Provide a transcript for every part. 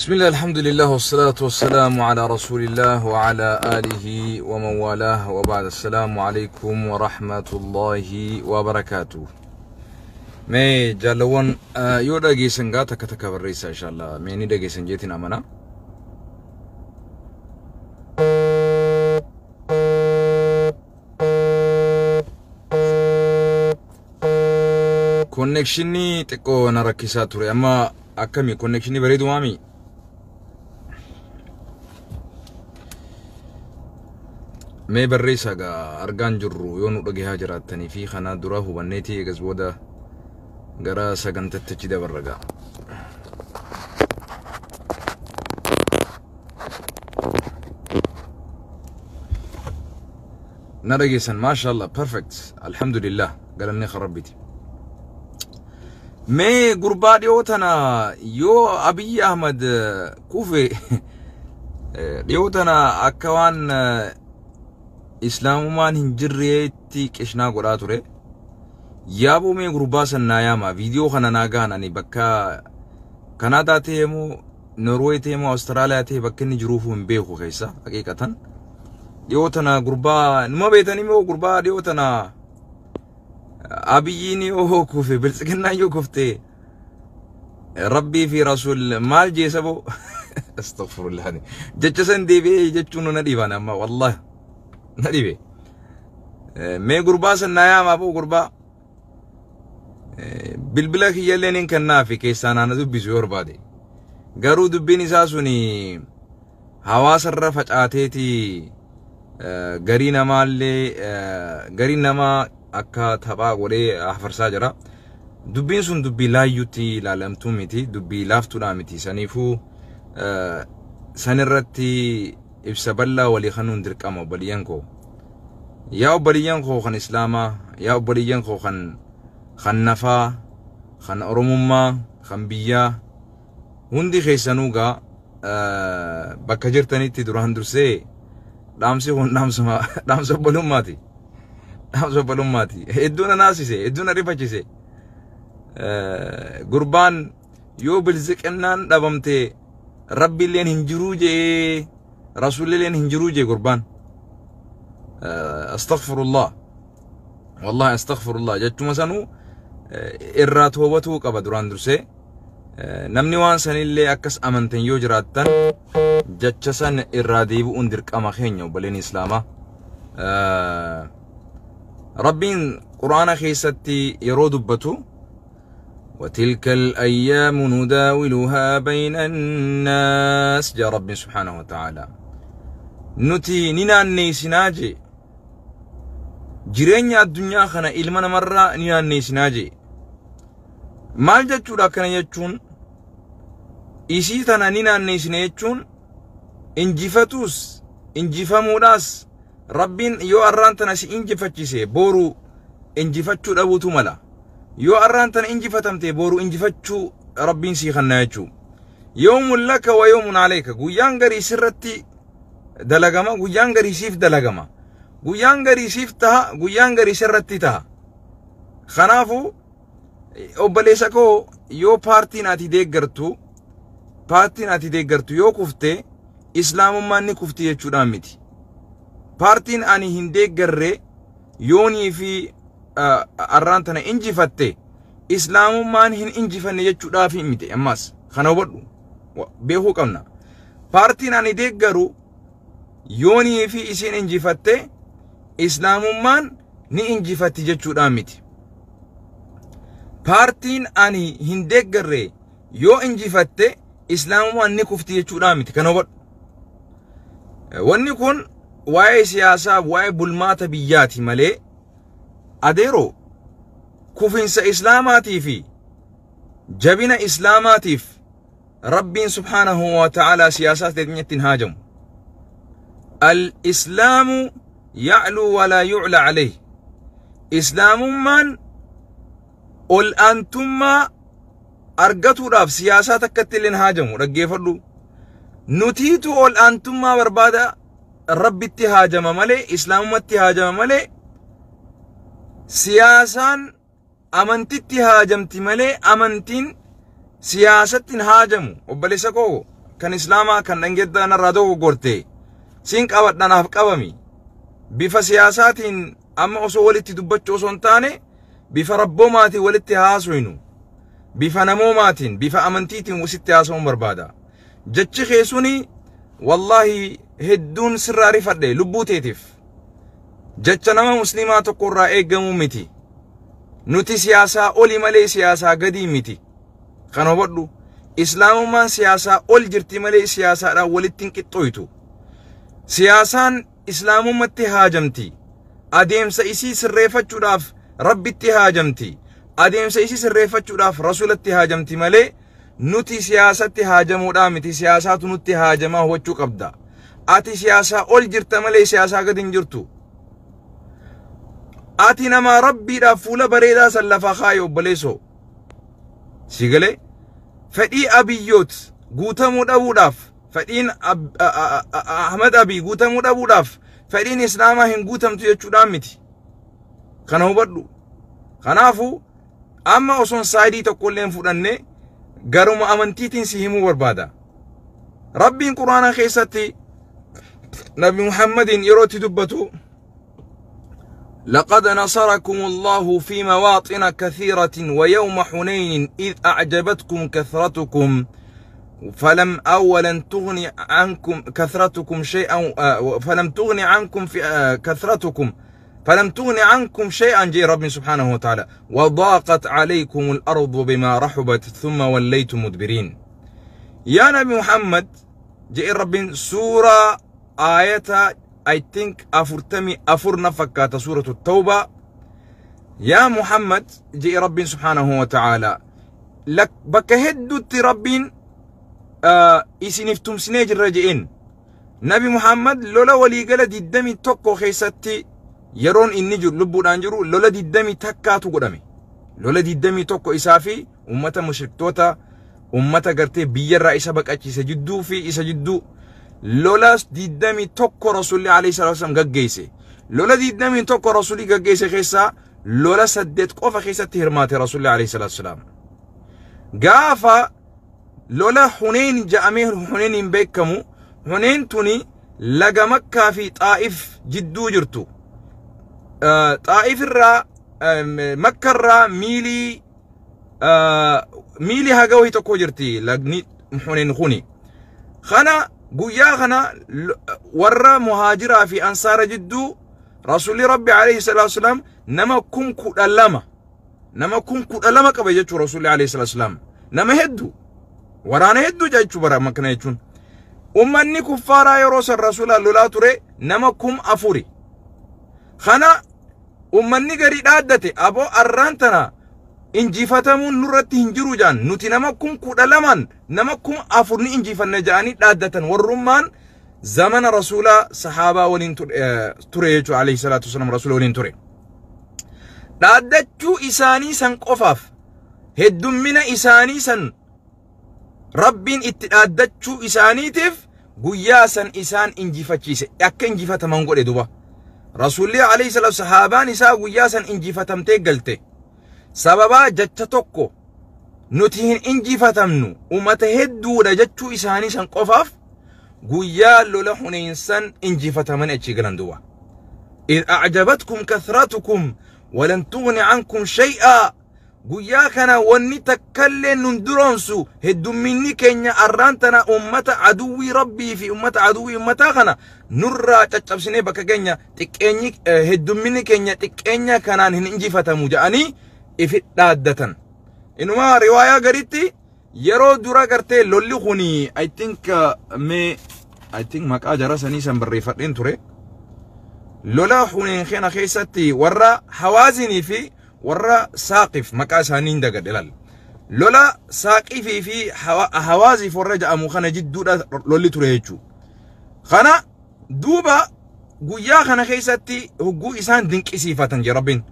بسم الله الحمد لله والصلاة والسلام على رسول الله وعلى آله ومن والاه وبعد السلام عليكم ورحمة الله وبركاته. Mee jaalawwan yoo dhageessan gaa takka takka barreessa inshallah. Mee ni dhageessan jeetiin amana. Konnekshinii xiqqoo na rakkisaa ture amma akkami konnekshinii bareedu maami? Mee barreessaa gaa argaan jirru yoo nu dhagahaa jiraattanii fi kana dura hubanneeti eegas booda gara sagantatti achi dabarra gaa. Na dhageessan maashaallah perfect alhamdulillah galanni rabbiiti. Mee gurbaa dhiyoo tana yoo Abiyyi Ahmad kufe dhiyoo tana akka waan islaamummaan hin jirreetti qishnaa godhaa ture. Yaaboo mee gurbaa san naa yaama viidiyoo kana naa gahan ani bakka Kanaadaa ta'e moo Norwee ta'e moo Awustiraaliyaa ta'e bakka inni jiruufuu hin beeku keessa haqiiqatan. Dhiyoo tana gurbaa numa beetanii moo gurbaa dhiyoo tana Abiyyiin yoo kufe biltsiginnaan yoo kufte Rabbii fi Rasuul maal jeesa boo astaghfirullah jecha san deebi'ee jechuun na dhiban amma wallahi na dhibe. Mee gurbaa san naa yaamaa boo gurbaa bilbila kiyyallee nin kennaafi keessaa naana dubbisu yoo barbaade. Garuu dubbiin isaa suni hawaasarra facaateeti garii namaallee garii namaa akka taphaa godhee hafarsaa jira. Dubbiin sun dubbii laayyuutti ilaalamtuu miti, dubbii laaftuudhaa miti. Saniifuu sanirratti ibsa bal'aa walii kanuun dirqama obboliyyan koo. Yaa obboliyyan koo kan Islaamaa, yaa obboliyyan koo kan nafaa, kan Oromummaa, kan biyyaa hundi keessanuu gaa bakka jirtanitti duraan dursee dhaamsi kun dhaamsa obbolummaati. Dhaamsa obbolummaati. Hedduu na naasise, hedduu na rifachise. Gurbaan yoo bilziqinnaan dhabamte Rabbiilleen hin jiruu jee Rasuulilleen hin jiruu jee gurbaan. Astaghfirullah. Wallahi astaghfirullah jechuma sanuu irraa toobatuu qaba duraan dursee. Namni waan sanillee akkas amantan yoo jiraattan jecha san irraa deebi'uun dirqama keenya obboleen Islaamaa. Rabbiin Quraana keessatti yeroo dubbatu وتلك الأيام نداولها بين الناس جاء رب سبحانه وتعالى نتي نيناني سناجي jireenya addunyaa kana ilma namarraa ni naanneessinaa jee. Maal jechuudha akkana jechuun isii tana ni naanneessine jechuun injifatus injifamuudhaas Rabbiin yoo arraan tana si injifachise boru injifachuu dhabuutu mala. Yoo arraan tana injifatamte boru injifachuu Rabbiin sii kanna jechuu. Yawmun laka wa yawmun alayka guyyaan garii sirratti dalagama guyyaan garii siif dalagama. Guyyaan garii siif taha guyyaan garii sirratti taha. Kanaafuu obboleessa koo yoo paartiin ati deeggartu yoo kufte islaamummaan ni kufti jechuudhaan miti. Paartiin ani hin deeggarre yoonii fi arraan tana injifatte islaamummaan hin injifanne jechuudhaaf miti ammas kana hubadhu beekuu qabna. Paartiin ani deeggaru yoonii fi isiin injifatte islaamummaan ni injifatti jechuudhaan miti. Paartiin ani hin deeggarre yoo injifatte islaamummaan ni kufti jechuudhaan miti kana hubadhu. Wanni kun waa'ee siyaasaa waa'ee bulmaata biyyaati malee adeeroo kufinsa islaamaatii fi jabina islaamaatiif Rabbiin subhaanahu wa ta'ala siyaasaa teenyatti hin haajamu. Al-islaamu ya'luu walaa yu'la alayhi. Islaamummaan ol aantummaa argatuudhaaf siyaasaa takkatti illee hin haajamu dhaggeeffadhu. Nutiitu ol aantummaa barbaada Rabbitti haajama malee islaamummaatti haajama malee siyaasaan amantitti haajamti malee amantiin siyaasatti hin haajamu. Obboleessa koo Kan Islaamaa kan dhangeddaa narraa dogoggorte siin qabadha, naaf qabami. Bifa siyaasaatiin amma osoo walitti dubbachuu osoo hin taane, bifa rabboomaatiin walitti haasofnu, bifa namoomaatiin, bifa amantiitiin sitti haasa'uun barbaada. Jechi kee suni wallaahi hedduun sirraa rifadhe lubbuu teetiif. Jecha nama musliimaa tokko irraa eeggamuu miti. Nuti siyaasaa oli malee siyaasaa gadii miti. Kan hubadhu, Islaamummaan siyaasaa ol jirti malee siyaasaadhaan walitti hin qixxooytu. Siyaasaan Islaamummaatti haajamti. Adeemsa isii sirreeffachuudhaaf Rabbitti haajamti. Adeemsa isii sirreeffachuudhaaf Rasuulatti haajamti malee nuti siyaasatti haajamuudhaa miti. Siyaasaatu nutti haajamaa hubachuu qabda. Ati siyaasaa ol jirta malee siyaasaa gadi hin jirtu. Ati nama Rabbiidhaaf fuula bareedaa san lafa kaaye, obboleessoo. Si galee, fedhii Abiyyoot guutamuu dhabuudhaaf, fedhiin Ahmad Abiy guutamuu dhabuudhaaf, fedhiin Islaamaa hin guutamtu jechuudhaan miti. Kana hubadhu. Kanaafuu amma osoon side tokkollee hin fudhanne, garuma amantiitiin si himuu barbaada. Rabbiin Quraana keessatti Nabi Muhammadiin yeroo itti dubbatu, لقد نصركم الله في مواطن كثيرة ويوم حنين إذ أعجبتكم كثرتكم فلم أولا تغني عنكم كثرتكم شيئا، فلم تغني عنكم في كثرتكم فلم تغني عنكم شيئا، جي رب سبحانه وتعالى، وضاقت عليكم الأرض بما رحبت ثم وليتم مدبرين. يا نبي محمد، جي رب، سورة آية I think 44 نفكات، سورة التوبة. يا محمد، جي رب سبحانه وتعالى، لك بك هدوت رب isiniif tumsinee jirra je'een. Nabi Muhammad lola waliigala 21 keessatti, yeroon inni jiru lubbuudhaan jiru, lola 21tu godhame. Lola 21 isaa fi ummata mushriktoota, ummata gartee biyyarraa isa baqachiise jidduu fi isa jidduu lola 21 Rasuulli alayhi salaatu wasallam gaggeesse. Lola 21 Rasuulli gaggeesse keessaa lola 8 qofa keessatti hirmaate Rasuulli alayhi salaatu wasallam. Gaafa lola Huneen ja'amee Huneen hin beekamu, Huneen tuni laga Makkaa fi Xaa'if jidduu jirtu. Xaa'if irraa, Makka irraa miilii haga wahii tokko jirti lagni Huneen kuni. Kana guyyaa kana warra Muhaajiraa fi Ansaara jidduu Rasuulli Rabbi alayhi salaatu wasalam nama 12,000, nama 12,000 qaba jechuu. Rasuulli alayhi salaatu wasalam nama hedduu, waraana hedduu jechuu bara makkana jechuun. Ummanni kuffaaraa yeroo san Rasuula lolaa ture nama 4000. Kana ummanni gadi dhaaddate, aboo, arraan tana injifatamuun nurratti hin jiru jaan, nuti nama 12,000n nama 4000 ni injifanne ja'anii dhaaddatan. Warrummaan zamana Rasuulaa sahaabaa waliin ture jechuudha, alayhi salaatu wasalam, Rasuula waliin ture. Dhaaddachuu isaanii san qofaaf, heddummina isaanii san Rabbiin itti dhaaddachuu isaaniitiif guyyaa san isaan injifachiise, akka injifataman godhe duba. Rasuulli alayhi salaatu, sahaabaan isaa guyyaa san injifatamtee galte. Sababaa jecha tokko, nuti hin injifatamnu, ummata hedduudha jechuu isaanii san qofaaf guyyaa lola Huneensan injifataman achi galan duba. إذ أعجبتكم كثرتكم ولن تغن عنكم شيئا. Guyyaa kana wanni takkallee nun duroomsu, heddumminni keenya arraan tana ummata aduwwii Rabbii fi ummata aduwwii ummataa kana nurraa caccabsinee bakka keenya xiqqeenyi, heddumminni keenya xiqqeenya kanaan hin injifatamu jedhanii ifi dhaaddatan. Inumaa riwaayaa garitti yeroo dura gartee lolli kuni, I think mee, I think maqaa jara sanii san barreeffadheen ture. Lola Huneen kana keessatti warra Hawaazinii fi warra Saaqif, maqaa isaanii hin dagadhe laal. Lola Saaqifii fi Hawaaziif warra jedhamu kana jidduudha lolli ture jechuudha. Kana duuba guyyaa kana keessatti hogguu isaan dinqisiifatan jee Rabbiin.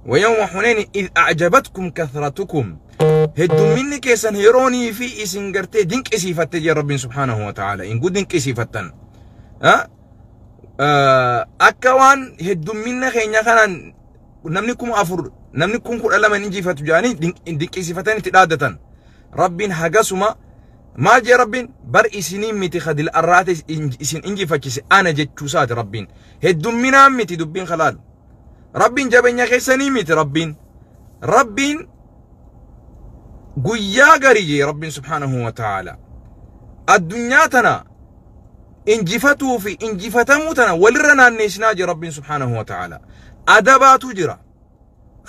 ويوم حنين إذ أعجبتكم كثرتكم، heddumminni keessan yeroonii fi isin gartee dinqisiifatte jee Rabbiin subhaanahu wa ta'ala. In dinqisiifattan. Akka waan heddummina keenya kanaan namni 4000, namni 12,000 injifatu jedhanii dinqisiifatan itti dhaaddatan. Rabbiin hagasuma Maal jee Rabbiin? Bar isinii miti khadil arraate isin injifachise ana jechuusaati Rabbiin. Heddumminaan miti dubbiin kalaalu. Rabbiin jabeenya keessanii miti Rabbiin. Rabbiin guyyaa garii jee Rabbiin subhaanahu wa ta'ala. Addunyaa tana injifatuu fi injifatamuu tana walirra naanneessinaa jee Rabbiin subhaanahu wa ta'ala. Adabaatu jira.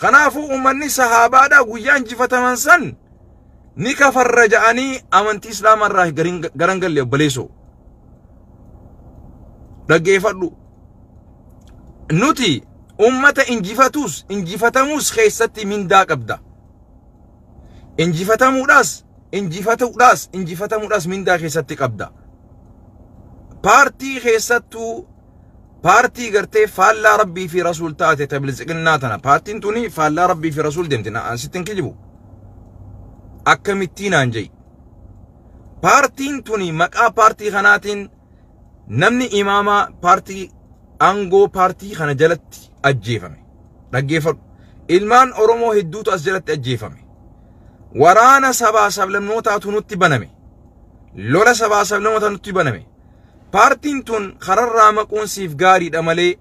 Kanaafuu uummanni sahaabaadhaa guyyaa injifataman san ni kafarra ja'anii amantii islaamaa irraa garan galle obboleessoo. Dhaggeeffadhu. Nuti ummata injifatus injifatamus keessatti mindaa qabda. Injifatamuudhaas injifatuudhaas injifatamuudhaas mindaa keessatti qabda. Paartii keessattuu paartii gartee faallaa Rabbii fi Rasuul taate ta bilisiqinnaa tana. Paartiin tuni faallaa Rabbii fi Rasuul deemti. Na'an sittin kijibu. Akkamittiin naan je'i. Paartiin tuni maqaa paartii kanaatiin namni imaamaa paartii aangoo paartii kana jalatti ajjeefame. Dhaggeeffadhu. Ilmaan Oromoo hedduutu as jalatti ajjeefame. Waraana sabaa sablammootaatu nutti baname. Lola sabaa sablammootaatu nutti baname. Paartiin tun kararraa maquun siif gaariidha malee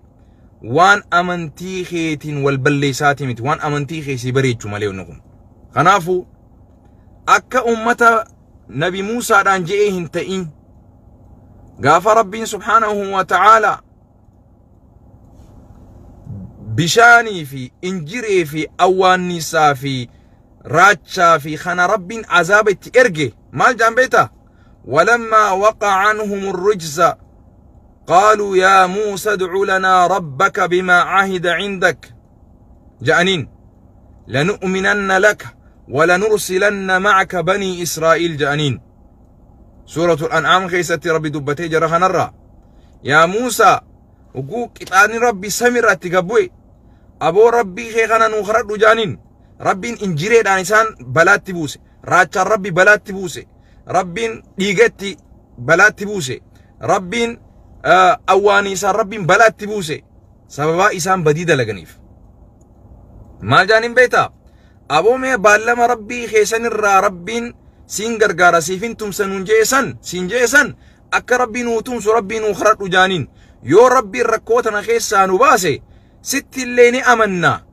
waan amantii keetiin wal balleessaatii miti. Waan amantii keessii bareechu malee wanni kun. Kanaafuu akka ummata Nabi Muusaadhaan je'ee hin ta'in gaafa Rabbiin subhaanahu wa ta'aala bishaanii fi injiree fi awwaannisaa fi raachaa fi kana Rabbiin azaaba itti erge maal jaan beektaa? ولما وقع عنهم الرجز قالوا يا موسى ادع لنا ربك بما عهد عندك جأنين لنؤمنن لك ولنرسلن معك بني إسرائيل جأنين. سورة الأنعام خيستي ربي دبتي جرخ نرى يا موسى وقوك إطاني ربي سمرة تقبوي أبو ربي خيخنا نخرج جانين ربي إنجري دانسان بلات تبوسي راجع ربي بلات تبوسي ربين ديغتي بلات تبوسي ربين أوانيسا ربين بلات تبوسي سببا إسان بديدة لغنيف ما جانين بيتا أبو مي بالما ربي خيسن الرا ربين سين غرغارا سيفين تمسنون جيسن سين جيسن أكا ربي نوتمس ربي نوخرات جانين يو ربي ركوتنا خيسان وباسي ست الليني أمنا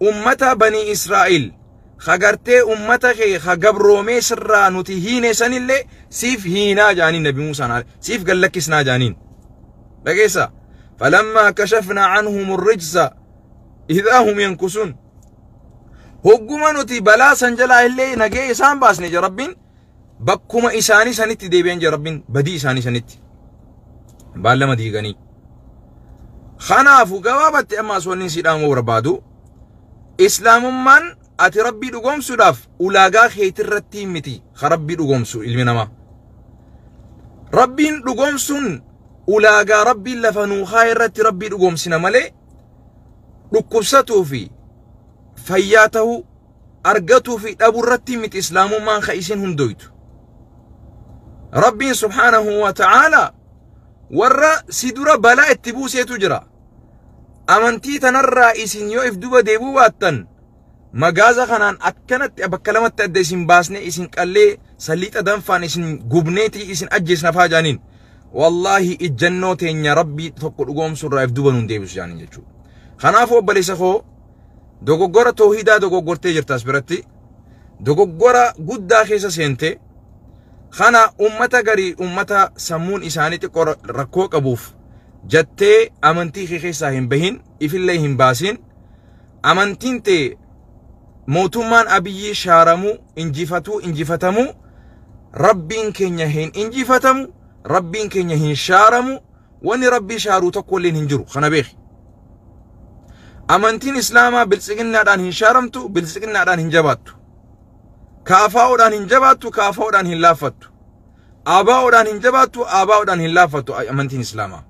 أمتا بني إسرائيل خغرتي أمتا خي خغبرومي سرا نتي هيني سنillee siif hiinaa jaaniin Nabi Muusaan siif gallakkisnaa jaaniin. Dhageessa falammaa kashafnaa anhum rijsa idhaa hum yankusuun. Hogguma nuti balaa san jalaa illee nagee isaan baasne jee Rabbiin bakkuma isaanii sanitti deebi'an jee Rabbiin badii isaanii sanitti baallama diiganii. Kanaafuu gabaabatti ammaas wanni si dhaamuu barbaadu islaamummaan ati Rabbii dhugoomsuudhaaf ulaagaa keetirratti miti ka Rabbii dhugoomsu ilmi namaa. Rabbiin dhugoomsuun ulaagaa Rabbiin lafa nuukaa irratti Rabbii dhugoomsina malee dhukkubsatuu fi fayyaa ta'uu argatuu fi dhabuu irratti miti islaamummaan ka isin hundoytu. Rabbiin subhaanahu wa ta'aala warra si dura balaa itti buuseetu jira. Amantii tanarraa isin yoo if duba deebuu baattan magaaza kanaan akkanatti bakka lamatti adda isin baasne isin qallee salliixa danfaan isin gubneetii isin ajjeesna faa jaaniin. Wallaahi ijjannoo teenya Rabbii tokko dhugoomsurraa if duba nuun deebisu jaaniin jechuudha. Kanaafuu obboleessa koo dogoggora toohidaa dogoggortee jirta as biratti dogoggora guddaa keessa seente kana ummata garii ummata sammuun isaanii xiqqoo rakkoo qabuuf jettee amantii kee keessaa hin bahin ifillee hin baasin amantiin tee mootummaan Abiyyi shaaramuu injifatuu injifatamuu Rabbiin keenya hin injifatamu Rabbiin keenya hin shaaramu wanni Rabbii shaaruu tokko illee hin jiru kana beeki. Amantiin Islaamaa biltsiginnaadhaan hin shaaramtu biltsiginnaadhaan hin jabaattu. Kaafaa'oodhaan hin jabaattu kaafaa'oodhaan hin laaffattu. Abaa'oodhaan hin jabaattu abaa'oodhaan hin laaffattu amantiin Islaamaa.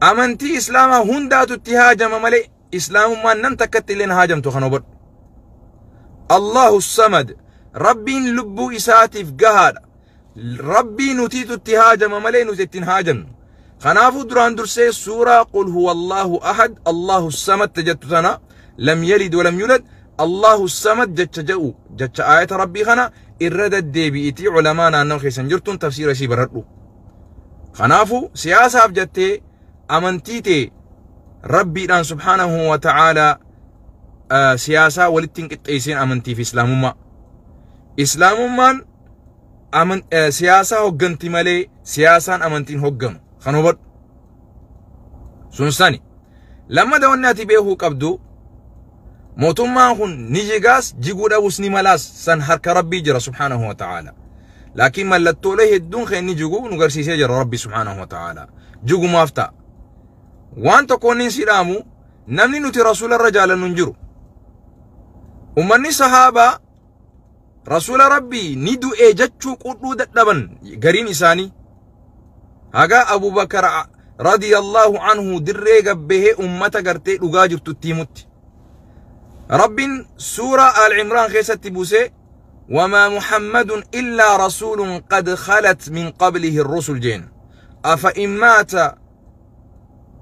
Amantii Islaamaa hundaatu itti haajama malee Islaamummaan nam takkatti illee haajamtu kan hubadhu. Allahu Samad Rabbiin lubbuu isaatiif gahaadha. Rabbii nutiitu itti haajama malee nuti ittiin haajamnu. Kanaafuu duraan dursee suuraa qul huwa Allahu ahad Allahu Samad jettu tana lam yalid walam yulad Allahu samad jecha jedhu, jecha aayata rabbii kana irra deddeebi'itii culamaa naannoo keessan jirtuun tafsiira isii baradhu. Kanaafuu siyaasaaf jettee amantii tee rabbiidhaan subhaanahu wa ta'aalaa siyaasaa walitti hin qixxeessin. Amantii fi islaamummaa. Islaamummaan siyaasaa hogganti malee siyaasaan amantiin hogganu kan hubadhu. Sun sani. Lammada wanni ati beekuu qabdu, mootummaan kun ni jigaas, jiguu dhabus ni malaas, san harka rabbii jira subhaanahu wa ta'ala. Laakiin mallattoolee hedduun kan inni jigu nu garsiisee jira rabbi subhaanahu wa ta'ala. Jigumaaf ta'a. Waan tokko inni si dhaamu, namni nuti rasuula irra jaalannu hin jiru. Ummanni sahaabaa rasuula rabbii ni du'ee jechuu qudhuu dadhaban gariin isaanii. Haga Abubakar radiyallahu anhu dirree gabbahee ummata gartee dhugaa jirtu itti himutti. Rabbiin suuraa Al Imraan keessatti buusee, "وما محمد إلا رسول قد خلت من قبله الرسل" jeen. "أفإن مات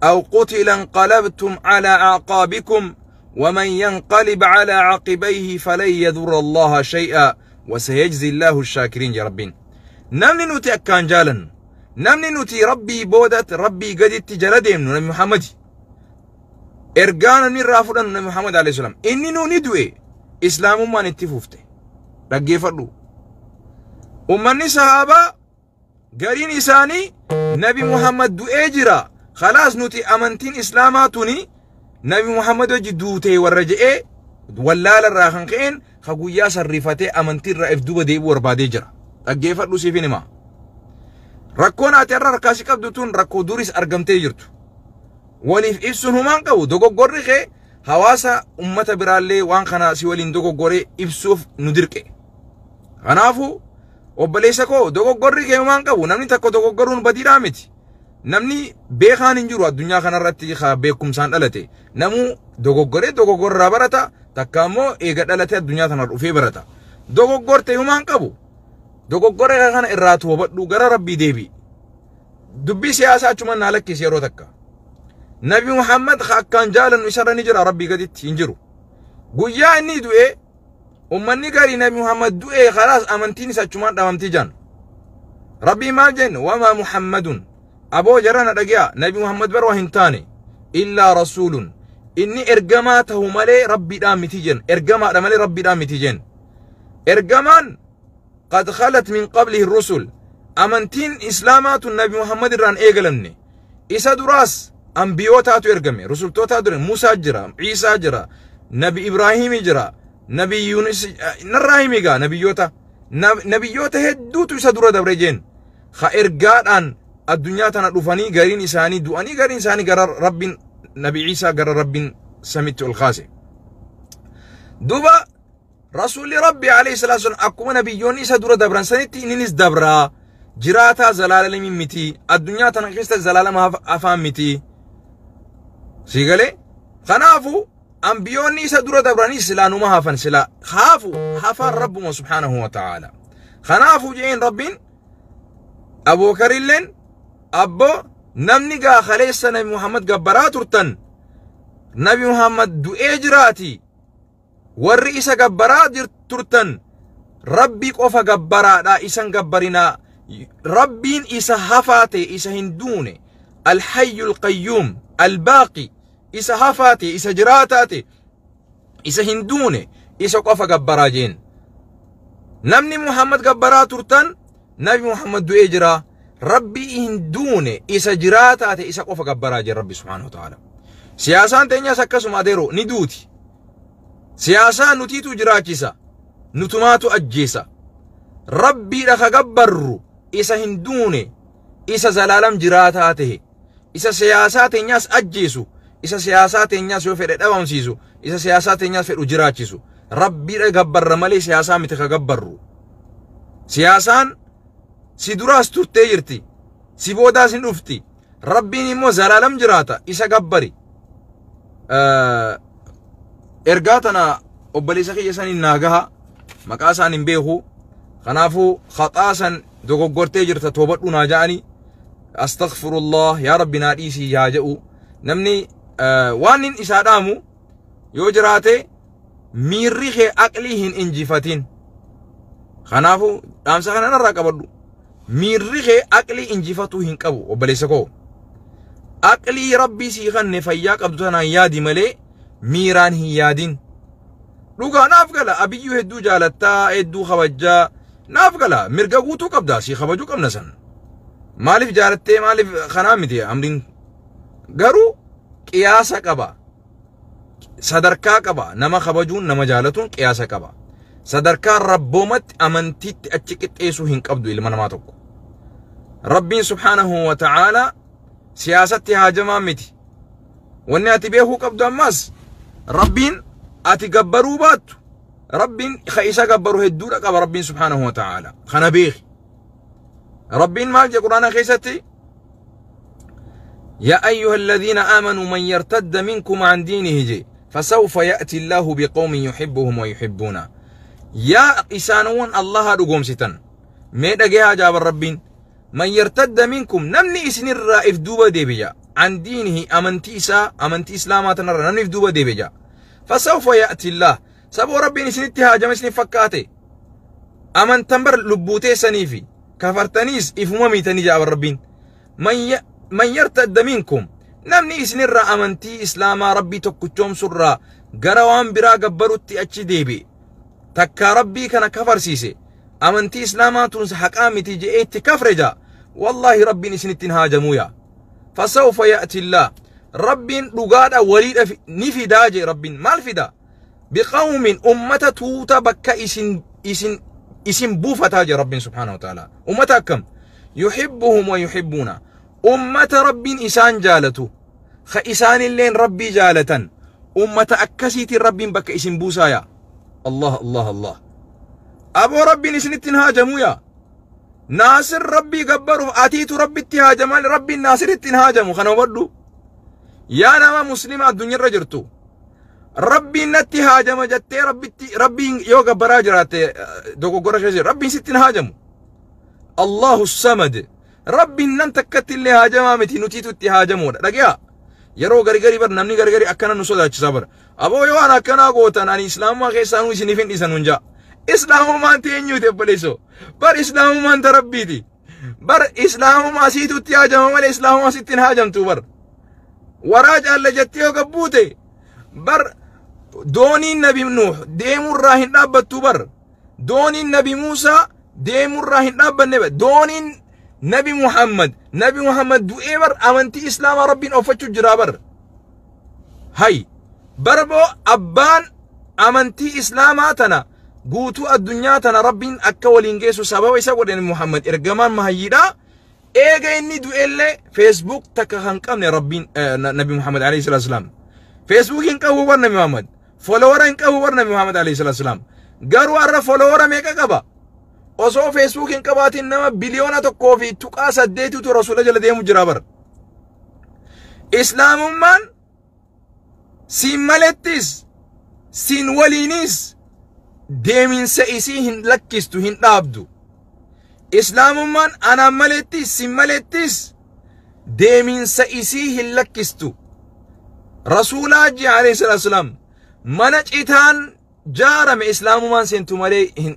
أو قتل انقلبتم على أعقابكم ومن ينقلب على عقبيه فلن يضر الله شيئا وسيجزي الله الشاكرين" يا ربين. Namni nuti akkaan jaalannu, namni nuti rabbii boodat rabbii gaditti jala deemnu nabi Muhammad. Ergaa namni irraa fudhannu nabi Muhammad alayhi salaam. Inni nuu ni du'e, islaamummaan itti fufte. Dhaggeeffadhu. Ummanni sahaabaa gariin isaanii nabi Muhammad du'ee jira. Khalaas, nuti amantiin islaamaa tuni nabi Muhammad wajji duutee warra je'ee wallaala irraa kan ka'een ka guyyaa sarrifatee amantii irraa if duuba deebi'uu barbaadee jira. Dhaggeeffadhu, siif hima. Rakkoon ati irra harkaa si qabdu tun rakkoo duris argamtee jirtu. Waliif ibsuun humaan qabu. Dogoggorri kee hawaasa ummata biraallee waan kana si waliin dogoggoree ibsuuf nu dirqe. Kanaafuu obboleessa koo, dogoggorri kee humaan qabu. Namni tokko dogoggoruun badiidhaa miti. Namni beekaan hin jiru addunyaa kanarratti beekumsaan dhalate. Namuu dogoggoree dogoggorraa barata, takka immoo eega dhalate addunyaa tana dhufee barata. Dogoggorte, humaan qabu. Dogoggora kana irraa toobadhu, gara rabbii deebi. Dubbii siyaasaa achumaan naa lakkisi yeroo takka. Nabi Muhammad akkaan jaalannu isarra ni jira rabbii gaditti? Hin jiru. Guyyaa inni du'e ummanni garii nabi Muhammad du'e, khalaas, amantiin isa achumaan dhabamtii jaan. Rabbii maal jenne? "وما محمد", aboo jarana dhagi'a, nabi Muhammad bar waa hin taane, "إلا رسول", inni ergamaa tahu malee rabbiidhaan miti jen. Ergamaadha malee rabbiidhaan miti jen. Ergamaan "قد خلت من قبله الرسل", amantiin islaamaa tun nabi Muhammad irraan eegalamne. Isa duraas ambiyootaatu ergame, rusultootaa dure. Musaa jira, Ciisaa jira, nabi Ibraahimi jira, nabi Yuunus narraa himi gaa. Nabiyyoota hedduutu isa dura dabre jeen. Ha ergaadhaan addunyaa tana dhufanii, gariin isaanii du'anii, gariin isaanii gara rabbiin, nabi Ciisaa gara rabbiin samitti ol kaase. Duba rasuulli rabbi alayhi salaatu wasallam akkuma nabiyyoonni isa dura dabran sanitti inninis dabraa, jiraataa zalaalamii miti, addunyaa tana keessa zalaalama afaan miti. Si galee? Kanaafu ambiyoonni isa dura dabranii silaa numa hafan, silaa haafu hafaan rabbuma subhaanahu wa ta'aala. Kanaafu jeen rabbiin Abuukarilleen, abboo namni gaa kaleessa nabi Muhammad gabbaraa turtan, nabi Muhammad du'ee jiraati, warri isa gabbaraa turtan rabbii qofa gabbaraadha, isan gabbarinaa, rabbiin isa hafaa ta'e, isa hin duune, الحي القيوم الباقي, isa hafaa ta'e, isa jiraataa ta'e, isa hin duune, isa qofa gabbaraa jeen. Namni Muhammad gabbaraa turtan, nabi Muhammad du'ee jira, rabbii hin duune, isa jiraataa ta'e, isa qofa gabbaraa jeen rabbi subhaanahu wa ta'ala. Siyaasaan teenyas akkasuma adeero, ni duuti. Siyaasaa nutiitu jiraachisa, nutumaatu ajjeesa. Rabbiidha ka gabbarru, isa hin duune, isa zalaalam jiraataa ta'e, isa siyaasaa teenyaas ajjeesu, isa siyaasaa teenyaas yoo fedhe dhabamsiisu, isa siyaasaa teenyaas fedhu jiraachisu. Rabbiidha gabbarra malee siyaasaa miti ka gabbarru. Siyaasaan si duraas turtee jirti, si boodaas hin dhufti. Rabbiin immoo zalaalam jiraata, isa gabbari. Ergaa tana obboleessa kiyya saniin naa gaha. Maqaa isaan hin beeku. Kanaafuu khaxaa san dogoggortee jirta, toobadhu naa ja'anii, astaghfirullah, yaa rabbi naa dhiisii yaa jedhu. Namni waan inni isaa dhaamu yoo jiraate Miirri kee aqlii hin injifatin. Kanaafuu dhaamsa kana narraa qabadhu. Miirri kee aqlii injifatuu hin qabu obboleessa koo. Aqlii Rabbii sii kanne fayyaa qabdu tanaan yaadi malee miiraan hin yaadin. Dhugaa naaf gala, Abiyyuu hedduu jaalattaa, hedduu kabajjaa, naaf gala, mirga guutuu qabda, sii kabajuu qabna san. Maaliif jaalattee maaliif kanaa miti amriin, garuu qiyaasa qaba. Sadarkaa qaba, nama kabajuun nama jaalatuun qiyaasa qaba. Sadarkaa rabboomatti amantiitti achi qixxeessuu hin qabdu ilma namaa tokko. Rabbiin subhaanahu wa ta'aalaa siyaasatti haajamaa miti. Wanni ati beekuu qabdu ammas, Rabbiin ati gabbaruu baattu, Rabbiin ka isa gabbaru hedduudha qaba Rabbiin subhaanahu wa ta'aalaa. Kana beeki. Rabbiin maal jedhe Quraana keessatti? يا أيها الذين آمنوا من يرتد منكم عن دينه جي فسوف يأتي الله بقوم يحبهم ويحبونه. يا إسانون الله رقوم ستن ميدا جيها جاب الربين من يرتد منكم نمني إسن الرائف دوبا ديبيا عن دينه أمنتي إسا أمنتي إسلامات نرى نمني في دوبا ديبيا فسوف يأتي الله سبو ربين إسن اتهاجم إسن فكاتي أمن تنبر لبوتي سنيفي كفرتنيس إفما ميتني جاب الربين من يرتد منكم نمني إسن الرا أمنتي إسلاما ربي تكتشوم سرا قروان برا قبروتي أتشي ديبي تكا ربي كان كفر سيسي أمنتي إسلاما تنس حقامتي جئت كفرجا والله ربي نسنتين هاجمويا فسوف يأتي الله ربي رقاد وليد نفي داجي ربي ما الفدا بقوم أمة توتا بكا إسن إسن إسن بوفة ربي سبحانه وتعالى أمة كم يحبهم ويحبون أمة ربي إسان جالتو خإسان اللين ربي جالتا أمة أكسيت ربي بك إسن بوسايا الله الله الله أبو ربي نسنتين هاجمويا ناصر ربي قبره أتيت ربي اتهاجم ربي الناصر اتهاجمو خنو بدو يا نما مسلمة الدنيا رجرتو ربي نتهاجم جتي ربي ربي يو قبرا جراتي دوكو قرش ربي ستين هاجمو الله الصمد ربي ننتكت اللي هاجما متي نتيتو اتهاجمو رجيا yeroo gargari bar namni gargari akkana nu sodaachisa bar aboo yoo ana akkana gootan ani islaamummaa keessaanuu isiniif hin dhiisan hunjaa islaamummaan teenyuuti obboleessoo bar islaamummaan ta rabbiiti bar islaamummaa siitutti haajama malee islaamummaa sitti hin haajamtu bar waraa caalla jettee yoo gabbuute bar dooniin nabi Nuuh deemurraa hin dhaabbattu bar dooniin nabi Muusaa deemurraa hin dhaabbanne bar dooniin نبي محمد نبي محمد دوئي بر أمنتي إسلام ربين أوفتشو جرابر هاي بربو أبان أمنتي إسلاماتنا قوتو الدنيا تنا ربين أكولين جيسو سبب يسوي محمد إرجمان مهيدا إيجا إني دوئي فيسبوك تكهنكم ربين نبي محمد عليه الصلاة والسلام فيسبوك إنكو ور نبي محمد فولور إنكو ور نبي محمد عليه الصلاة والسلام قالوا أرى فولور ميكا كبا osoo Facebook hin qabaatin nama biliyoona 1.8 tu rasuula jala deemu jira bar. Islaamummaan siin malettis siin waliinis deeminsa isii hin lakkistu hin dhaabdu. Islaamummaan anaan malettis siin malettis deeminsa isii hin lakkistu. Rasuulaa ji alayhi salaatu wasalaam mana citaan jaarame islaamummaan seentu malee hin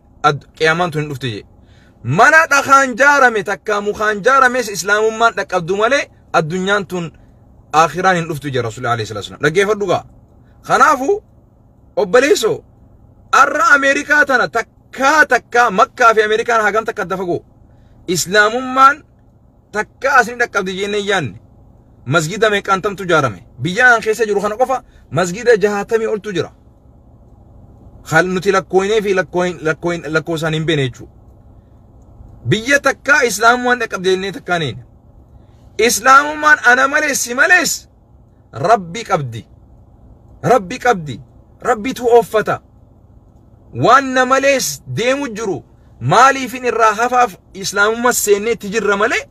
qiyaamaan tun hin dhufte jee mana dhakaan jaarame takka mukaan jaarames islaamummaan dhaqqabdu malee addunyaan tun aakhiraan hin dhuftu jee rasuulli alayhi salaatu wasalaam dhaggeeffadhu gaa. Kanaafuu obboleessoo arra Ameerikaa tana takkaa takkaa Makkaa fi Ameerikaan hagam takka adda fagoo islaamummaan takkaa asin dhaqqabdi jennee yaanne masgida meeqaantamtu jaarame biyya an keessa jiru kana qofa masgida 60 oltu jira. Hal nuti lakkooyinee fi lakkoo isaan hin beekne jechuudha. Biyya takkaa islaamummaan dhaqqabdi jennee takkaan een. Islaamummaan ana malees si malees rabbi qabdi. Rabbi qabdi. Rabbitu ooffata. Waan na malees deemu jiru maaliifin irraa hafaaf islaamummaa seennee itti jirra malee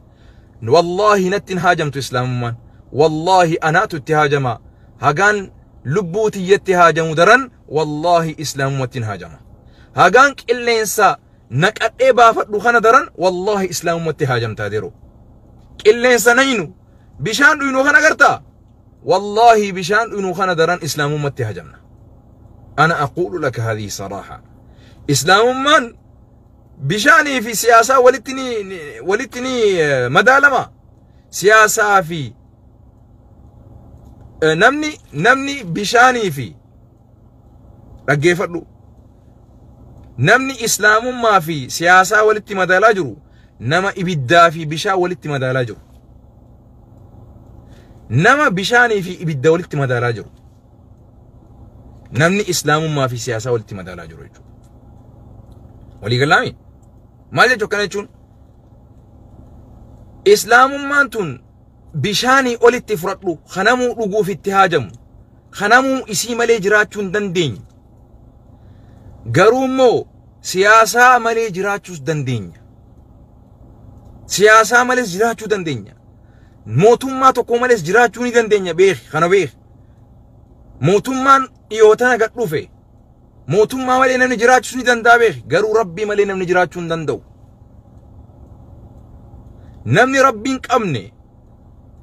wallaahi natti hin haajamtu islaamummaan. Wallaahi anaatu itti haajama. Hagaan lubbuu tiyyatti haajamu daran wallaahi islaamummaatti hin haajama. Hagaan qilleensa naqadhee baafadhu kana daran wallaahi islaamummaatti haajamtaa yeroo. Qilleensa naynu bishaan dhuynu kana agartaa? Wallaahi bishaan dhuynu kana daran islaamummaatti haajamna. Ana aquulu laka hadhihi saraaha. Islaamummaan bishaanii fi siyaasaa walitti ni madaalama. Siyaasaa fi namni bishaanii fi, dhaggeeffadhu, namni islaamummaa fi siyaasaa walitti madaalaa jiru nama ibiddaa fi bishaan walitti madaalaa jiru. Nama bishaanii fi ibidda walitti madaalaa jiru. Namni islaamummaa fi siyaasaa walitti madaalaa jiru jechuudha. Walii galaami? Maal jechuu akkana jechuun? Islaamummaan tun bishaanii olitti fudhadhu, kanamuu dhuguuf itti haajamu, kanamuu isii malee jiraachuu hin dandeenye. Garuu immoo siyaasaa malee jiraachuus dandeenya. Siyaasaa malees jiraachuu dandeenya. Mootummaa tokko malees jiraachuu ni dandeenya, beeki, kana beeki. Mootummaan dhiyoo tana gad dhufe, mootummaa malee namni jiraachuus ni danda'a, beeki. Garuu rabbii malee namni jiraachuu hin danda'u. Namni rabbii hin qabne,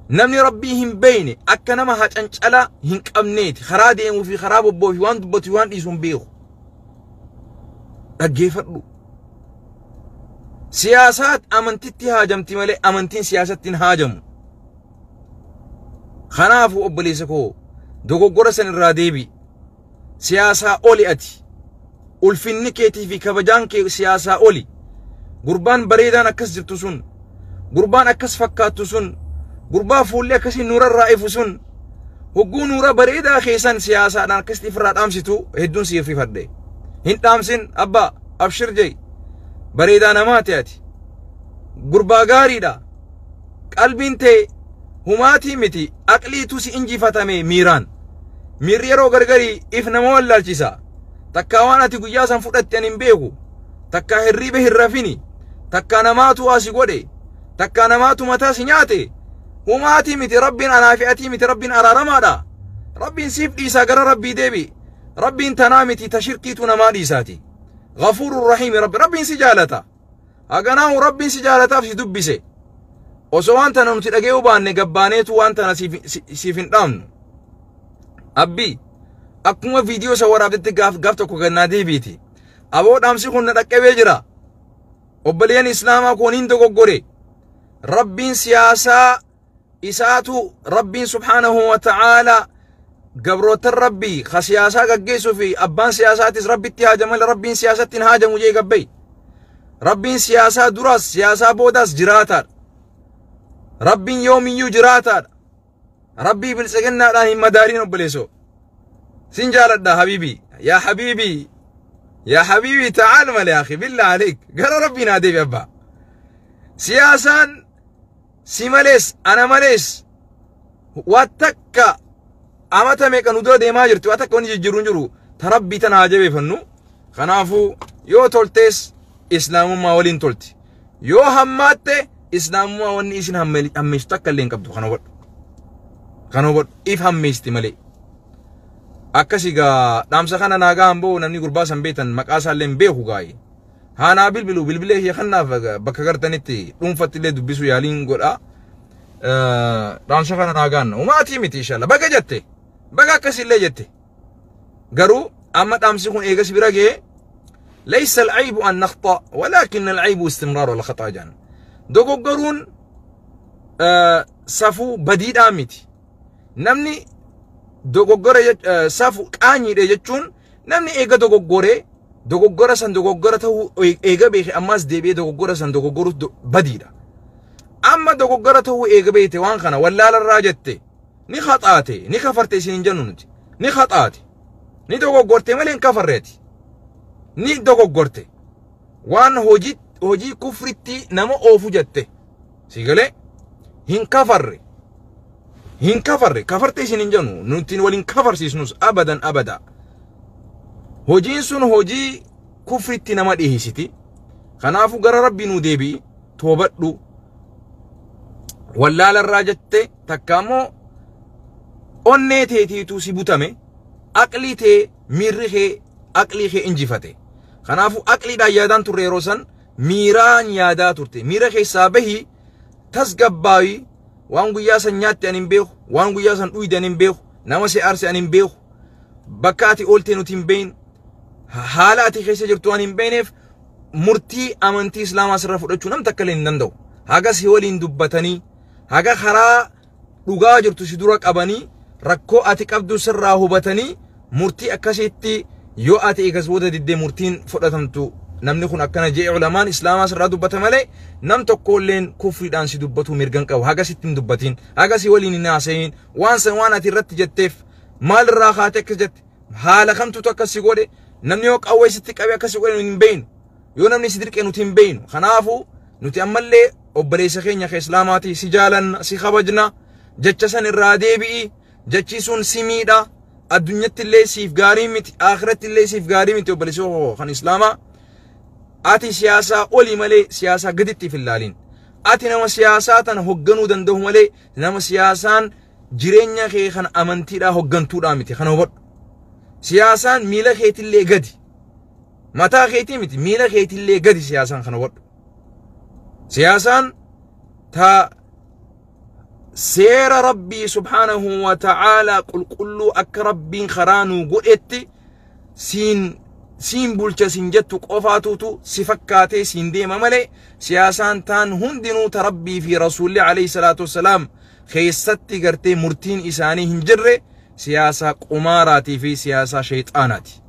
namni rabbii hin beeyne, akka nama hacancala hin qabneeti. Karaa deemuu fi karaa bobboo fi waan dubbatu fi waan dhiisu hin beeku. Dhaggeeffadhu. Siyaasaat amantitti haajamti malee amantiin siyaasatti hin haajamu. Kanaafuu obboleessa koo, dogoggora san irraa deebi. Siyaasaa oli ati. Ulfinni keetii fi kabajaan kee siyaasaa oli. Gurbaan bareedaan akkas jirtu sun, gurbaan akkas fakkaattu sun, gurbaa fuulli akkasii nuurarraa ifu sun, hogguu nuura bareedaa keessan siyaasaadhaan akkasitti ofirraa dhaamsitu hedduun siif rifadhe. Hin dhaamsin abbaa, abshir jee. Bareedaa namaati ati. Gurbaa gaariidha. Qalbiin tee humaatii miti, aqliitu si injifatame miiraan. Miirri yeroo gargarii if nama wallaalchisa. Takkaa waan ati guyyaa san fudhatte ani hin beeku. Takkaa hirriiba hin rafini. Takkaa namaatu asi godhe. Takkaa namaatu mataa si nyaate. Humaatii miti, rabbiin anaa fi atii miti, rabbiin araaramaadha. Rabbiin siif dhiisaa, gara rabbii deebi. Rabbiin tanaa miti, ta shirkiitu namaa dhiisaati. Ghafuurur Rahiimi rabbi, rabbiin si jaalata. Haganaahu rabbiin si jaalataaf si dubbise. Osoo waan tana nuti dhage'uu baanne gabbaaneetu waan tana siif hin dhaamnu. Abbii, akkuma viidiyoo isa waraabdetti gaaf tokko gannaa deebiiti. Aboo, dhaamsi kun na dhaqqabee jira. Obboleeyyan islaamaa koon hin dogoggore. Rabbiin siyaasaa isaatu, rabbiin subhaanahu wa ta'aalaa, gabrootan rabbii ka siyaasaa gaggeessuu fi abbaan siyaasaatis rabbitti haajama, rabbiin siyaasatti hin haajamu jee gabbay. Rabbiin siyaasaa duraas siyaasaa boodaas jiraataadha. Rabbiin yoomiyyuu jiraataadha. Rabbii biltsiginnaadhaan hin madaaliin, obboleessoo. Sin jaaladha habiibii. Yaa habiibii. Yaa habiibii, ta'aal malee akhi, billah aleek, gara rabbii naa deebi abbaa. Siyaasaan si malees ana malees waa takka amata meeqa nu dura deemaa jirti, waa takka wanni jijjiiru hin jiru, ta rabbii tana haa jabeeffannu. Kanaafuu yoo toltees islaamummaa waliin tolti. Yoo hammaatte islaamummaa wanni isin hammeessitu takka illee hin qabdu, kana hubadhu. Kana hubadhu, if hammeessitti malee. Akkasi gaa, dhaamsa kana naa gahan boo, namni gurbaa san beektan, maqaa isaallee hin beeku gaa'e. Haanaa bilbilu, bilbilee kiyya kanaaf bakka gartanitti dhuunfatti illee dubbisuu yaaliin godha. Dhaamsa kana naa gahanna. Umaatii miti inshallah. Baga jette. Baga akkasillee jette. Garuu amma dhaamsi kun eegas bira ga'ee, ليس العيب أن نخطأ ولكن العيب استمرار الخطأ جان. Dogoggoruun safuu badiidhaa miti. Namni dogoggora safu qaanyiidha jechuun namni eega dogoggoree dogoggora san dogoggora ta'uu eega beeke ammas deebi'ee dogoggora san dogoggoruuf badiidha. Amma dogoggora ta'uu eega beekte, waan kana wallaalarraa jette, ni haxaate, ni kafarte isin hin jennu nuti, ni haxaate, ni dogoggorte malee hin kafarreeti, ni dogoggorte, waan hojii kufritti nama oofu jette, si galee? Hin kafarre, hin kafarre, kafarte isin hin jennu nuti, waliin kafarsiisnus abadan abada. Hojiin sun hojii kufritti nama dhiheessiti. Kanaafuu gara rabbii nuu deebi'i, toobadhu. Wallaalarraa jette, takka immoo onnee teetiitu si butame, aqlii tee, miirri kee aqlii kee injifate. Kanaafuu aqliidhaan yaadaan turre, yeroo san miiraan yaadaa turte. Miira keessaa bahii, tasgabbaayii. Waan guyyaa san nyaatte ani hin beeku, waan guyyaa san dhuyde ani hin beeku, nama si aarse ani hin beeku. Bakka ati oolte nuti hin beeynu. Haala ati keessa jirtu waan hin beeyneef murtii amantii Islaamaa sirra fudhachuu nam takka illee hin danda'u. Haga si waliin dubbatanii, haga karaa dhugaa jirtu si dura qabanii, rakkoo ati qabdu sirraa hubatanii murtii akkasitti yoo ati eegas booda diddee murtiin fudhatamtu namni kun akkana je'e ulamaan Islaamaa sirraa dubbata malee nam tokkolleen kufriidhaan si dubbatu mirgan qabu. Haga sitti hin dubbatin, haga si waliin hin haasayin, waan san waan ati irratti jetteef maalirraa kaate akkas jette, haala kamtutu akkas si godhe, namni yoo qawwee sitti qabe akkas si godhe hin beeynu, yoo namni si dirqe nuti hin beeynu. Kanaafuu nuti ammallee obboleessa keenya ka Islaamaati si jaalanna, si kabajna, jecha san irraa deebi'i, jechi sun si miidha, addunyatti illee siif gaarii miti, akhiratti illee siif gaarii miti. Obboleessa koo kan Islaamaa, ati siyaasaa olii malee siyaasaa gaditti hin ilaalin. Ati nama siyaasaa tana hogganuu danda'u malee nama siyaasaan jireenya kee kan amantiidhaa hoggantuudhaa miti. Kana hubadhu. Siyaasaan miila keetillee gadi. Mataa keetii miti, miila keetillee gadi siyaasaan. Kana hubadhu. Siyaasaan ta seera Rabbii subhaanahu wa ta'aalaa qulqulluu akka Rabbiin karaa nuu godhetti siin bulcha siin jettu qofaatutu si fakkaatee siin deema malee siyaasaan taan hundinuu ta Rabbii fi Rasuulli alayhi salaatu wassalaam keessatti gartee murtiin isaanii hin jirre siyaasaa qumaaraatii fi siyaasaa shayxaanaati.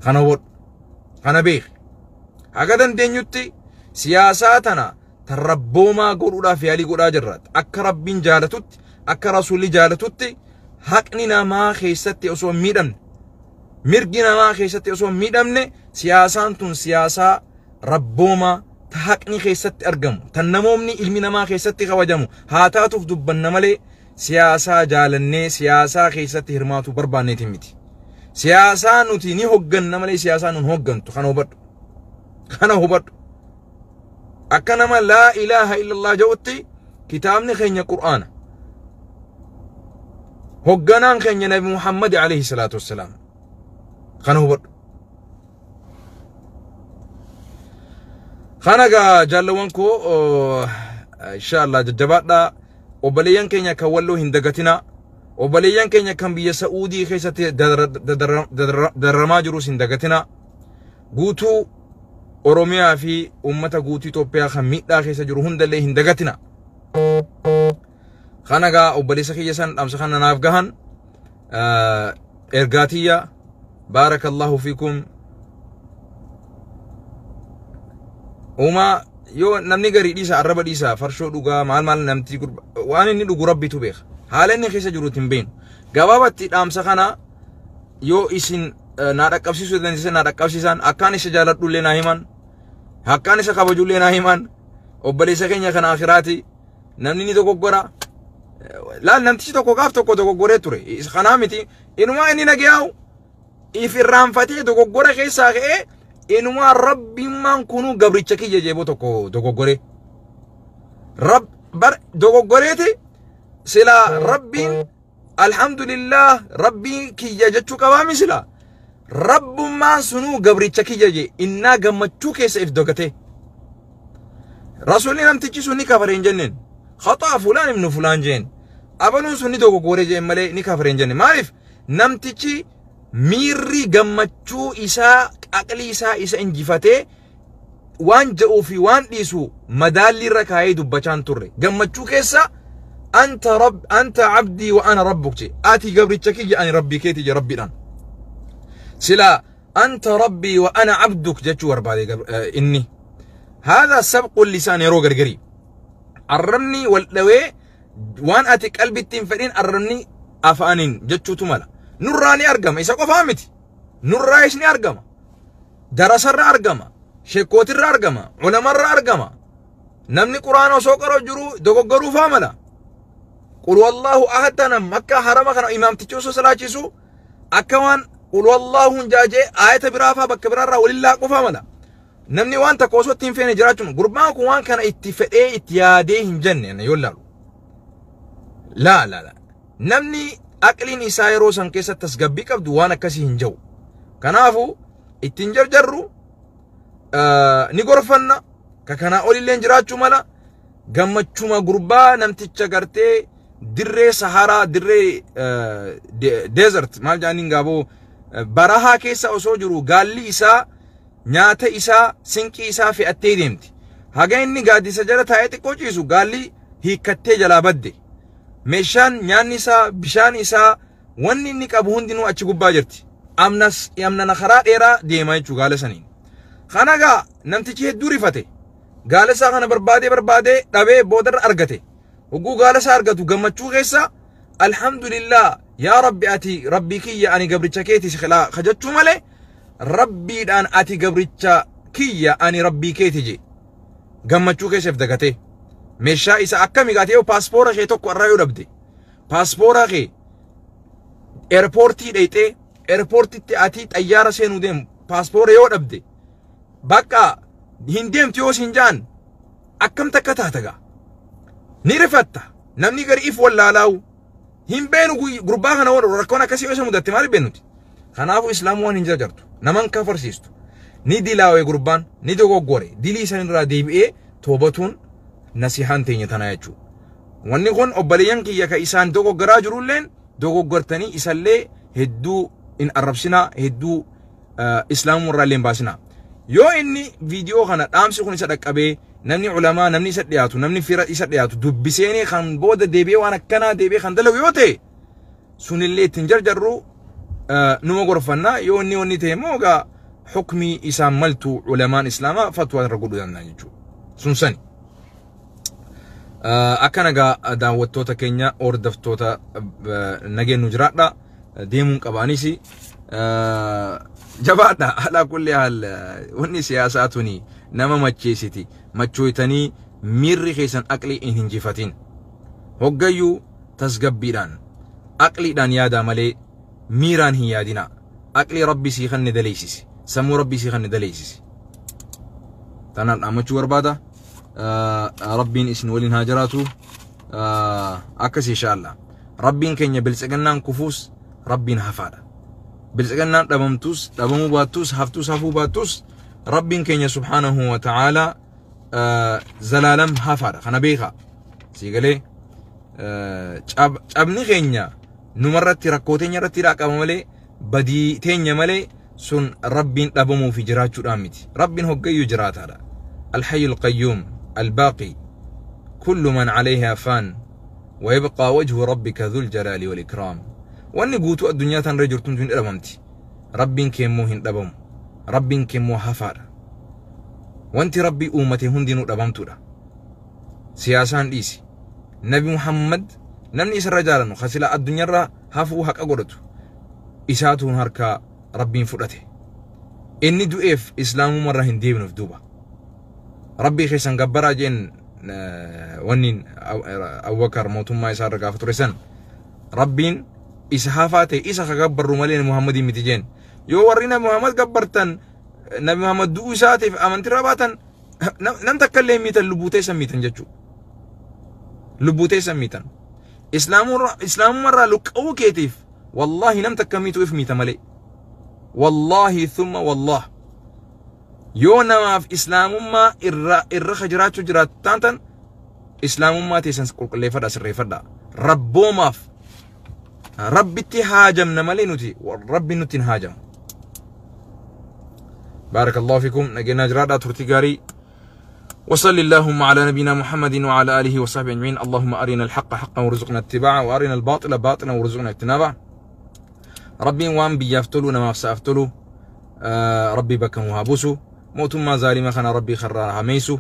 Kana hubadhu. Kana beeki. Haga dandeenyutti siyaasaa tana tan rabboomaa godhuudhaaf yaalii godhaa jirra. Akka Rabbiin jaalatutti, akka Rasuulli jaalatutti, haqni namaa keessatti osoo hin miidhamne, mirgi namaa keessatti osoo hin miidhamne, siyaasaan tun siyaasaa rabboomaa ta haqni keessatti argamu, tan namoomni ilmi namaa keessatti kabajamu haa taatuuf dubbanna malee siyaasaa jaalannee siyaasaa keessatti hirmaatu barbaanneetiin miti. Siyaasaa nuti ni hogganna malee siyaasaa nun hoggantu. Kana hubadhu. Kana hubadhu. Akka nama laa ilaaha illallah jedhutti kitaabni keenya Qur'aana. Hogganaan keenya Nabi Muhammad alayhi salaatu wassalaam. Kana hubadhu. Kana gaa jaalawwan koo, insha Allah jajjabaadhaa. Obboleeyyan keenya kan Walloo hin dagatinaa. Obboleeyyan keenya kan biyya Sa'uudii keessatti dararamaa jirus hin dagatinaa. Guutuu Oromiyaa fi uummata guutuu Itoophiyaa kan miidhaa keessa jiru hundallee hin dagatina. Kana gaa obboleessa kiyya san dhaamsa kana naaf gahan ergaatiyya. Baarakallahu fiikum. Uumaa yoo namni garii dhiisa, arraba dhiisa, farshoo dhugaa maal maal, namti waan inni dhugu Rabbitu beeka. Haala inni keessa jiru hin beeknu. Gabaabatti dhaamsa kana yoo isin naa dhaqqabsiisuu dandeessan naa dhaqqabsiisan, akkaan isa jaaladhullee naa himan, akkaan isa kabajullee naa himan. Obboleessa keenya kana akhiraati, namni ni dogoggora. Laal, namtichi tokko gaaf tokko dogoggoree ture. Kanaa miti, inumaa inni nagayaa'u if irraanfatee dogoggora keessaa ka'ee inumaa Rabbimmaan kunuu gabricha kiyya jeeboo tokko dogoggoree. Rab bar dogoggoreeti sila Rabbiin alhamdulillah Rabbiin kiyya jechuu qabaami, sila Rabbummaan sunuu gabricha kiyya jee innaa gammachuu keessa if dogatee. Rasuulli namtichi sun ni kafare hin jenneen. Khaxaa fulaan ibnu fulaan jeen. Abaluun sun ni dogoggoree jeen malee ni kafare hin jenne. Maaliif namtichi miirri gammachuu isaa aqlii isaa isa injifatee waan jedhuu fi waan dhiisu madaalli irra kaayee dubbachaan turre. Gammachuu keessa anta rabb anta abdii wa ana rabbuk je. Ati gabricha kiyya, ani Rabbii keeti je Rabbiidhaan. Sila anta rabbii wa ana abduk jechuu barbaade inni. هذا سبق اللسان yeroo gargarii. Arrabni wal dhawee waan ati qalbitti hin fedhin arrabni afaaniin jechuutu mala. Nurraa ni argama, isa qofaa miti. Nurraayis ni argama. Darasarra argama. Sheekootirra argama. Ulamarra argama. Namni Quraana osoo qaroo jiru dogoggoruu faa mala. Qul wallahu ahad tana Makka harama kana imaamtichi osoo salaachisu akka waan qul wallahu jaajee ayata biraa faa bakka biraarraa walillaa qofaa mala. Namni waan takka osoo itti hin feene jiraachuun gurbaan kun waan kana itti fedhee itti yaadee hin jenne yoo laalu. Laa laa laa. Namni aqliin isaa yeroo san keessatti tasgabbii qabdu waan akkasii hin jiru. Kanaafuu ittiin jarjarru ni gorfanna, ka kanaa olillee jiraachuu mala. Gammachuma gurbaa namticha gartee Dirree Saharaa, dirree desert maal jedhaniin gaaboo barahaa keessa osoo jiru gaalli isaa nyaata isaa sinqii isaa fe'attee deemti. Haga inni gaaddisa jala taa'ee xiqqoo ciisu gaalli hiikkattee jalaa badde. Meeshaan nyaanni isaa bishaan isaa wanni inni qabu hundinuu achi gubbaa jirti. Amnas amnana karaa dheeraa deema jechuu gaala saniin. Kana gaa namtichi hedduu rifate. Gaala isaa kana barbaadee barbaadee dhabee boodarra argate. Hogguu gaala isaa argatu gammachuu keessa alhamdulillah yaa rabbi ati rabbii kiyya ani gabricha keeti si khilaa kajachuu malee rabbiidhaan ati gabricha kiyya ani rabbii keeti je. Gammachuu keessa dagatee. Meeshaa isa akkami gaatee yoo paaspoora kee tokko irraa yoo dhabde paaspoora kee eerpoortii dhayxee eerpoortitti ati xayyaara seenuu deemu paaspoora yoo dhabde bakka hin deemtu yoo siin jaan akkam takka taata gaa ni rifatta namni gari if wallaalaa'u hin beenu gurbaa kana wal rakkoon akkasii yoo isa mudatte maal beenuti kanaafuu islaamu waan hin jarjartu naman kafarsiistu ni dilaawee gurbaan ni dogoggore dilii san irraa deebi'ee toobatuun nasihaan teenya tanaa jechuudha. Wanni kun obboleeyyan kiyya ka isaan dogoggoraa jirulleen dogoggortanii isallee hedduu hin arrabsinaa hedduu islaamuu irraa illee hin baasinaa. Yoo inni viidiyoo kana dhaamsi kun isa dhaqqabee namni ulamaa namni isa dhiyaatu namni fira isa dhiyaatu dubbiseenii kan booda deebi'ee waan akkanaa deebi'ee kan dalagu yoo ta'e sunillee ittiin jarjarru numa gorfannaa yoo inni wanni ta'e immoo egaa hukmii isaan maltu ulamaan islaamaa fatwaa irra godhuu danda'an jechuudha. Sun sani. Akkana egaa daawwattoota keenya hordoftoota nageenyu jiraadha deemuun qabaanis jabaadha alaa kulli haal wanni siyaasaa tuni nama macheessiti machooytanii miirri keessan aqlii hin hinjifatin hoggayyuu tasgabbiidhaan aqliidhaan yaadaa malee miiraan hin yaadina aqlii rabbi sii kanne daleessisi sammuu rabbi sii kanne daleessisi tanaan dhaammachuu barbaada. Rabbiin isin waliin haa jiraatu akkas insha Allah rabbiin keenya biltsiginnaan kufuus rabbiin hafaadha biltsiginnaan dhabamtuus dhabamuu baattus haftuus hafuu baattus rabbiin keenya subhaanahu wa ta'aalaa zalaalam hafaadha kana beekaa sii galee cabni keenya numarratti rakkoo teenya irratti qaba malee badii teenya malee sun rabbiin dhabamuu fi jiraachuudhaan miti rabbiin hoggayyuu jiraataadha. الحي القيوم الباقي كل من عليها فان ويبقى وجه ربك ذو الجلال والإكرام واني قوتو الدنيا تنرجرتم تن إرممتي ربين كيمو هن دبم ربين كيمو هفار وانت ربي أمتي هندنو دبمتو دا سياسان ديسي نبي محمد نمني إسر رجالا خسلا الدنيا را هفو حق أقولتو إساتون هركا ربين فرته إني دوئف إسلام مرة هنديبن في دوبا ربي خيسان قبرا جين ونين أبو بكر موتما يسار قافة رسن ربين إسحافاته إسحاق قبر رمالين محمد متجين يو ورينا محمد قبرتن نبي محمد دو إساته في أمانت رباتن نم تكلم ميتن لبوتي سميتن جتشو لبوتي سميتن إسلام مرة لك أو كيتيف والله نم تكميتو إف ميتا ملي والله ثم والله yoo namaaf islaamummaa irra jiraachuu jiraatu taatan islaamummaa teessan qulqulleeffadha sirreeffadha rabboomaaf rabbitti haajamna malee nuti rabbi nutti hin haajamu. بارك الله فيكم نجينا جرادة ترتي غاري وصلى اللهم على نبينا محمد وعلى آله وصحبه أجمعين اللهم أرنا الحق حقا وارزقنا اتباعه وأرنا الباطل باطلا وارزقنا اجتنابه ربي وان بيافتلو نما سافتلو ربي بكم وهابوسو mootummaa zaalima kana rabbii karraa hameessu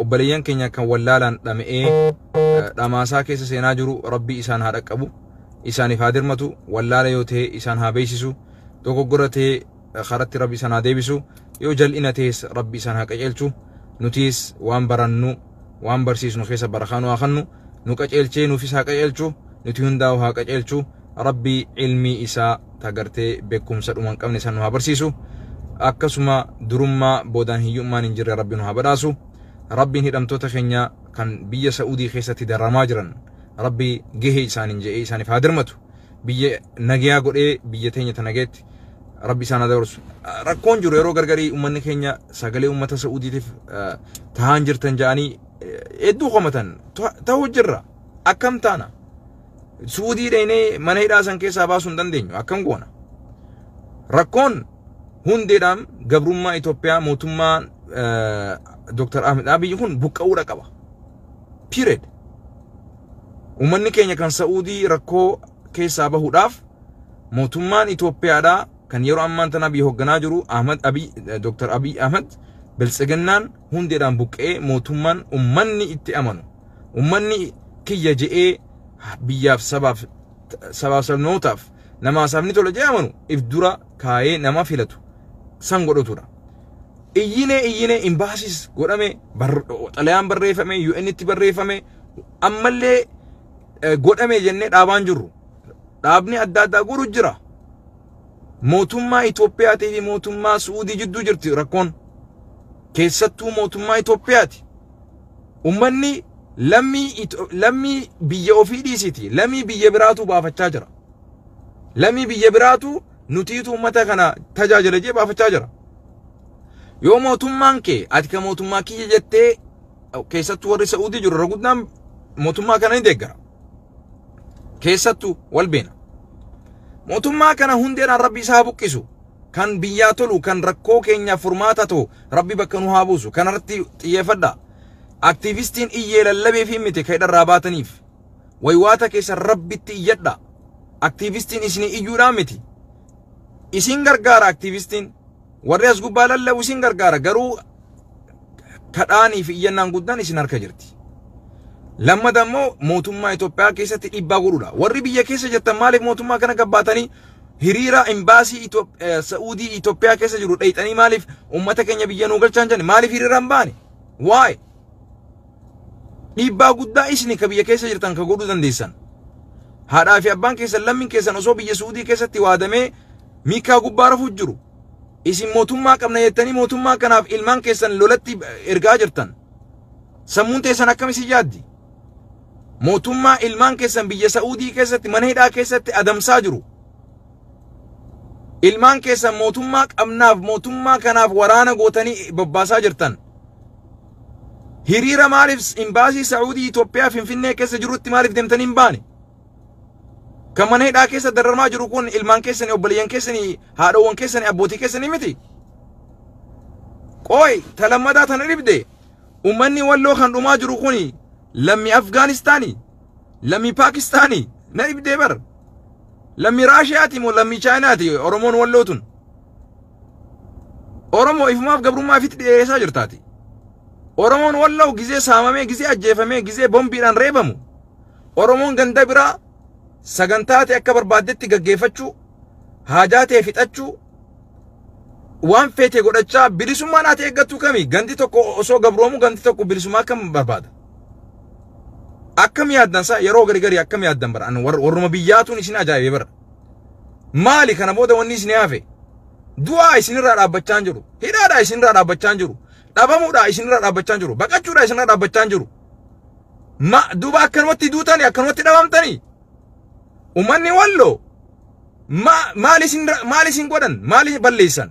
obboleeyyan keenya kan wallaalaan dhama'ee dhamaasaa keessa seenaa jiru rabbii isaan haa dhaqqabu isaaniif haa dirmatu wallaala yoo ta'e isaan haa beeksisu dogoggora ta'e karatti rabbi isaan haa deebisu yoo jal'ina ta'es rabbi isaan haa qajeelchu nutis waan barannu waan barsiisnu keessa barakaa nu haa kennu nu qajeelchee nuufis haa qajeelchu nuti hundaa'u haa qajeelchu rabbii ilmii isaa tagartee beekumsa dhuma hin qabne isaan nu haa barsiisu. Akkasuma durummaa boodaan hiyyummaan hin jirre rabbiin haa badhaasu rabbiin hidhamtoota keenya kan biyya Saa'udii keessatti daramaa jiran rabbi gahee isaaniin je'ee isaaniif haa dirmatu biyya nagayaa godhee biyya teenya ta nagayetti rabbi isaan haa dabarsu rakkoon jiru yeroo gargarii uummanni keenya sagalee uummata Saa'udiitiif tahaan jirtan ja'anii hedduu komatan ta'uu jirra Akkam taana? Suudii dheenee mana hidhaa san keessaa baasuu hin dandeenyu. Akkam goona? Rakkoon hundeedhaan gabrummaa Itoophiyaa mootummaan Dr. Ahmed Abiy kun buqqa'uudha qaba. Period. Uummanni keenya kan Sa'uudii rakkoo keessaa bahuudhaaf mootummaan Itoophiyaadhaa kan yeroo ammaan tana biyya hoogganaa jiru Ahmed Abiy, Dr. Abiy Ahmed, biltsiginnaan hundeedhaan buqqa'ee mootummaan uummanni itti amanu, uummanni kiyya je'ee biyyaaf, sabaaf sabnootaaf, namaa sabni tola je'ee amanu if dura kaayee nama filatu san godhatudha. Iyyinee iyyinee, imbaasiis godhame, xalayaan barreeffame, UN'tti barreeffame, ammallee godhame jennee dhaabaan jirru. Dhaabni adda addaa godhu jira. Mootummaa Itoophiyaatii fi mootummaa Suudii jidduu jirti rakkoon. Keessattuu mootummaa Itoophiyaati. Uummanni lammii biyya ofii dhiisiti. Lammii biyya biraatu baafachaa jira. Lammii biyya biraatu nutiitu uummata kana tajaajila jee baafachaa jira. Yoo mootummaan kee ati ka mootummaa kiyya jettee, keessattuu warri Sa'uudii jiru irra guddaan mootummaa kana ni deeggara. Keessattuu wal beena. Mootummaa kana hundeedhaan Rabbi isaa buqqisu. Kan biyyaa tolu, kan rakkoo keenyaaf furmaata ta'u Rabbi bakka nu haa buusu. Kanarratti xiyyeeffadha. Aktiivistiin iyyee lallabee fi miti kan hidharraa baataniif. Waywaata keessa Rabbitti iyyadha. Aktiivistiin isinii iyyuudhaan miti. Isin gargaara aktiivistiin. Warri as gubbaa lallabu isin gargaara. Garuu kadhaanii fi iyyannaan guddaan isin harka jirti. Lammata immoo mootummaa Itoophiyaa keessatti dhiibbaa godhudha. Warri biyya keessa jirtan maaliif mootummaa kana gabbaatanii hiriira imbaasii Sa'uudii Itoophiyaa keessa jiru dhayxanii maaliif uummata keenya biyya nuu galchaan jenne, maaliif hiriira hin baane? Waa'ee dhiibbaa guddaa isin ka biyya keessa jirtan ka godhuu dandeessan. Haadhaa fi abbaan keessan, lammiin keessan osoo biyya Suudii keessatti waadamee miikaa gubbaa rafuuf jiru. Isin mootummaa qabna jettanii mootummaa kanaaf ilmaan keessan lolatti ergaa jirtan. Sammuun teessan akkam isin yaaddi? Mootummaa ilmaan keessan biyya Sa'uudii keessatti mana hidhaa keessatti adamsaa jiru. Ilmaan keessan mootummaa qabnaaf mootummaa kanaaf waraana gootanii bobbaasaa jirtan. Hiriira maaliif imbaasii Sa'uudii Itoophiyaa Finfinnee keessa jirutti maaliif deemtanii hin baane? Kan mana hidhaa keessa dararamaa jiru kun ilmaan keessanii, obboleeyyan keessanii, haadhawwan keessanii, abbootii keessanii miti. Qooy talammadaa tana dhibde, uummanni Walloo kan dhumaa jiru kun lammii Afgaanistaanii, lammii Paakistaanii na dhibdee bar. Lammii Raashiyaati moo lammii Chaayinaati Oromoon Walloo tun? Oromoo ifumaaf gabrummaa ifitti dhiyeessaa jirtaati. Oromoon Walloo gizee saamamee, gizee ajjeefamee, gizee bombiidhaan reebamu. Oromoon ganda biraa sagantaa ta'e akka barbaaddetti gaggeeffachuu, haajaa ta'e fixachuu, waan feete godhachaa bilisummaan ati eeggattu kami? Gandi tokko osoo gabroomu gandi tokko bilisummaa akkam barbaada? Akkam yaaddan saa yeroo gari gari akkam yaaddan bara? Warruma biyyaatuun isin ajaa'ibee bara. Maali kana booda wanni isin hafe? Du'aa isinirraa dhaabbachaa jiru. Hidhaadhaa isinirraa dhaabbachaa jiru. Dhabamuudhaa isinirraa dhaabbachaa jiru. Baqachuudhaa isinirraa dhaabbachaa jiru. Ma duuba akkanumatti duutanii, akkanumatti dhabamtanii? Uummanni Walloo maal isin godhan? Maal balleessan?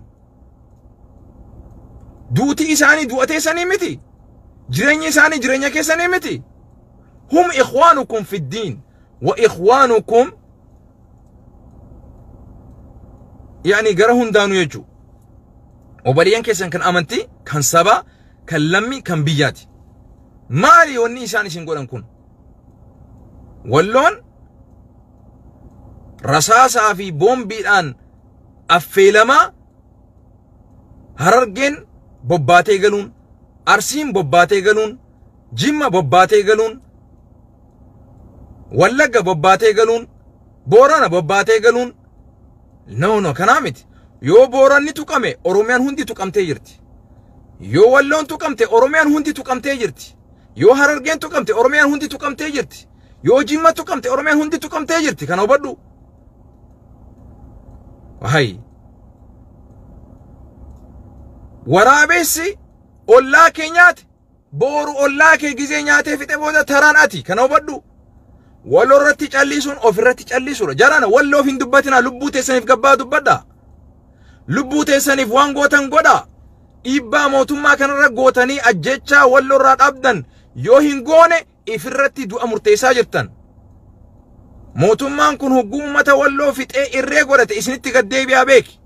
Duuti isaanii du'a teessanii miti. Jireenyi isaanii jireenya keessanii miti. هم إخوانكم في الدين وإخوانكم يعني gara hundaanuu jechuu. Obboleeyyan keessan kan amantii, kan sabaa, kan lammii, kan biyyaati. Maali wanni isaan isin godhan kun? Walloon rasaasaa fi boombiidhaan affeelamaa, Harargeen bobbaatee galuun, Arsiin bobbaatee galuun, Jimma bobbaatee galuun, Wallagga bobbaatee galuun, Boorana bobbaatee galuun, no, no, kanaa miti. Yoo Booranni tuqame Oromiyaan hundi tuqamtee jirti. Yoo Walloon tuqamte Oromiyaan hundi tuqamtee jirti. Yoo Harargeen tuqamte Oromiyaan hundi tuqamtee jirti. Yoo Jimma tuqamte Oromiyaan hundi tuqamtee jirti. Kana hubadhu. Wahayi. Waraabessi ollaa kee nyaate booru ollaa kee gizee nyaatee fixe booda taraan ati, kana hubadhu. Walloo irratti callisuun ofirratti callisuudha. Jarana, Walloof hin dubbatinaa, lubbuu teessaniif gabbaa dubbadhaa. Lubbuu teessaniif waan gootan godhaa. Dhiibbaa mootummaa kanarra gootanii ajjechaa Walloo irraa dhabdan yoo hin goone Ifirratti du'a murteessaa jirtan. Mootummaan kun hogguu uummata Walloo fixee irree godhate isinitti gad deebi'aa beeki.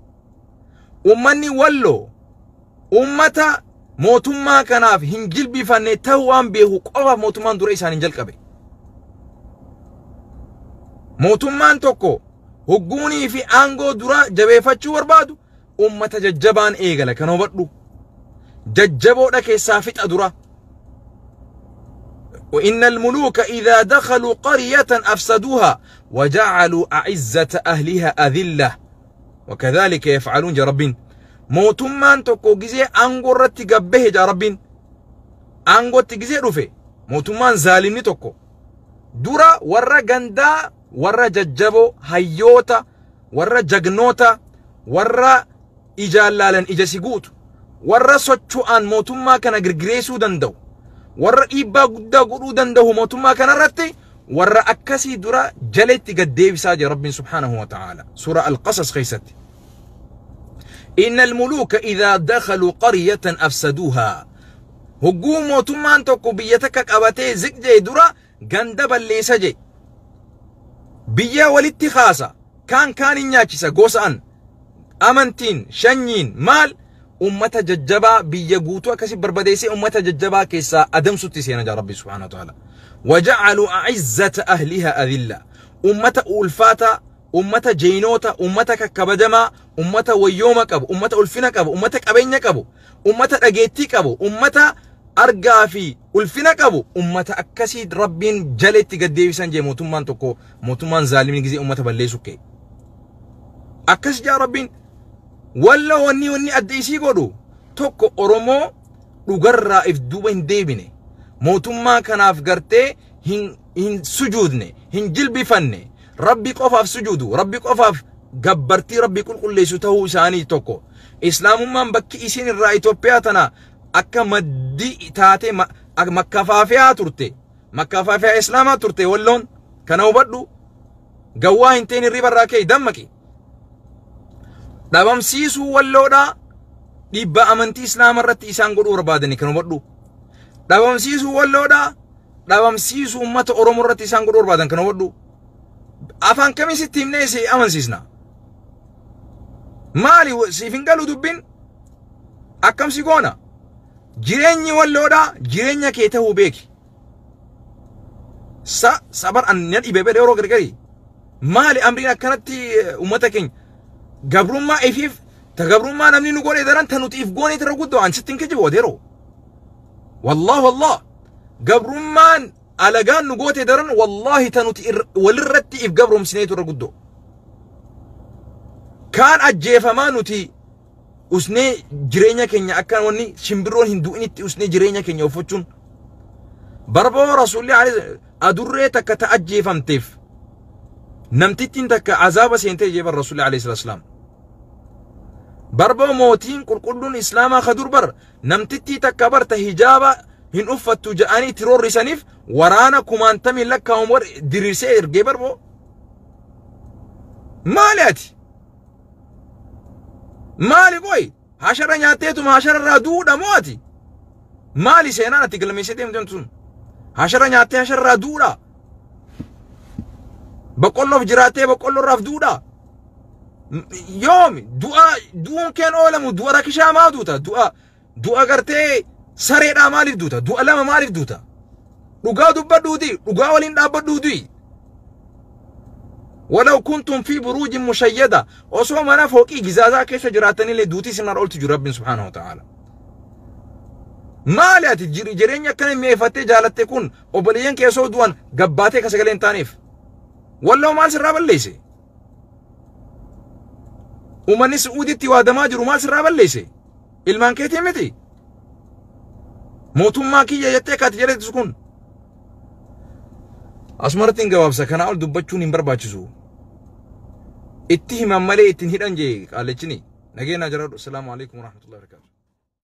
Uummanni Walloo uummata mootummaa kanaaf hin jilbifanne ta'uu waan beeku qofaaf mootummaan dura isaan hin jalqabe. Mootummaan tokko hogguunii fi aangoo dura jabeeffachuu barbaadu uummata jajjabaan eegala kan hubadhu. Jajjaboodha keessaa fixa dura. وإن الملوك إذا دخلوا قرية أفسدوها وجعلوا أعزة أهلها أذلة وكذلك يفعلون جا ربين. mootummaan tokko gizee aangoo irratti gabbahe jaa Rabbiin. Aangootti gizee dhufe mootummaan zaalimni tokko dura warra gandaa, warra jajjaboo, hayyoota, warra jagnoota, warra ijaan laalan ija si guutu, warra socho'an mootummaa kana girgireessuu danda'u, warra dhiibbaa guddaa godhuu danda'u mootummaa kanarratti warra akkasii dura jaletti gad deebisaa jira Rabbiin subhaanahu wa ta'aala. Suuraa Al-Qasas keessatti. إن الملوك إذا دخلوا قرية أفسدوها. هجوم mootummaan tokko biyya takka qabatee ziq jee dura ganda balleessa jee. Biyya walitti kaasa. Kaan kaan hin nyaachisa gosaan. Amantiin, shanyiin, maal ummata jajjabaa biyya guutuu akkasii barbadeessee ummata jajjabaa keessaa adamsutti seena jaa Rabbi subhaanahu wa ta'aala. وجعلوا أعزة أهلها أذلة. ummata ulfaataa, ummata jeynoota, ummata kakkabajamaa, ummata wayyooma qabu, ummata ulfina qabu, ummata qabeenya qabu, ummata dhageettii qabu, ummata argaa fi ulfina qabu, ummata akkasii Rabbiin jaletti gad deebisan jee mootummaan tokko, mootummaan zaalimni gizee ummata balleessu ka'e. Akkas jaa Rabbiin. Walla wanni adda isii godhu tokko Oromoo dhugarraa if duuba hin deebine, mootummaa kanaaf gartee hin sujuudne, hin jilbifanne, Rabbi qofaaf sujuudu, Rabbi qofaaf gabbartii Rabbi qulqulleessu ta'uu isaanii tokko. Islaamummaan bakki isiin irraa Itoophiyaa tana akka maddii taate makkafaafiyaa turte, makkafaafiyaa Islaamaa turte Walloon kana hubadhu. Gawwaa hin ta'in hirriba irraa ka'e dammaqi. Dhabamsiisuu Walloodhaa dhiibbaa amantii Islaama irratti isaan godhuu barbaadani kan hubadhu. Dhabamsiisuu Walloodhaa dhabamsiisuu uummata Oromoo irratti isaan godhuu barbaadan kan hubadhu. Afaan kamiin sitti himnee si amansiisna? Maali siif hin galu dubbiin? Akkam si goona? Jireenyi Walloodhaa jireenya kee ta'uu beeki. Sa sabar an na dhibe bere yeroo gargari. Maali amriin akkanatti uummata keenya gabrummaa ifiif ta gabrummaa namni nu godhe daran ta nuti if goone irra guddoo an sitti hin kijibu adeeroo. Wallah wallah gabrummaan alagaan nu goote daran wallahi ta nuti walirratti if gabromsineetu irra guddoo. Kaan ajjeefamaa nuti usnee jireenya keenya akka wanni shimbirroon hin du'initti usnee jireenya keenya uffachuun. Barboo Rasuulli adurree takka ta ajjeefamteef namtittiin takka azaaba seentee jee bar Rasuulli alayhi salaam. Barboo mootiin qulqulluun Islaamaa kadur bar namtittii takka bar ta hijaaba hin uffattu ja'anii tiroorrisaniif waraana kumaantamii lakkaa'uun war diriirsee ergee barboo. Maali ati? Maali qoy? Hashara nyaatteetuma hashara irraa duudha moo ati? Maali seenaan ati galmeessee deemtu sun? Hashara nyaattee hashara irraa duudha? Boqqolloof jiraattee boqqolloo irraaf duudha? Yoomi du'a du'uun keen oolamu du'a rakkishaa maa duuta? Du'a gartee sareedhaa maaliif duuta? Du'a lama maaliif duuta? Dhugaa dubbadhuuti, dhugaa waliin dhaabbadhuuti. ولو كنتم في بروج مشيدة osoo mana fooqii gizaazaa keessa jiraatanillee duutii isin oltu jiru Rabbiin subhaanahu wa ta'aala. Maali ati jireenya akkana mi'eeffattee jaalatte kun obboleeyyan kee osoo du'an gabbaatee ka sagalee hin taaneef? Walloo maal sirraa balleesse? Uummanni Su'uuditti waadamaa jiru maal sirraa balleesse? Ilmaan keetii miti? Mootummaa kiyya jettee kaati jedhetu kun. Asumarratti hin gabaabsa kanaa ol dubbachuun hin barbaachisu. Itti himan malee ittiin hidhan jee qaalechini. Nageenyaa jiraadhu. Assalaamu alaikum warahmatullahi wabarakatuh.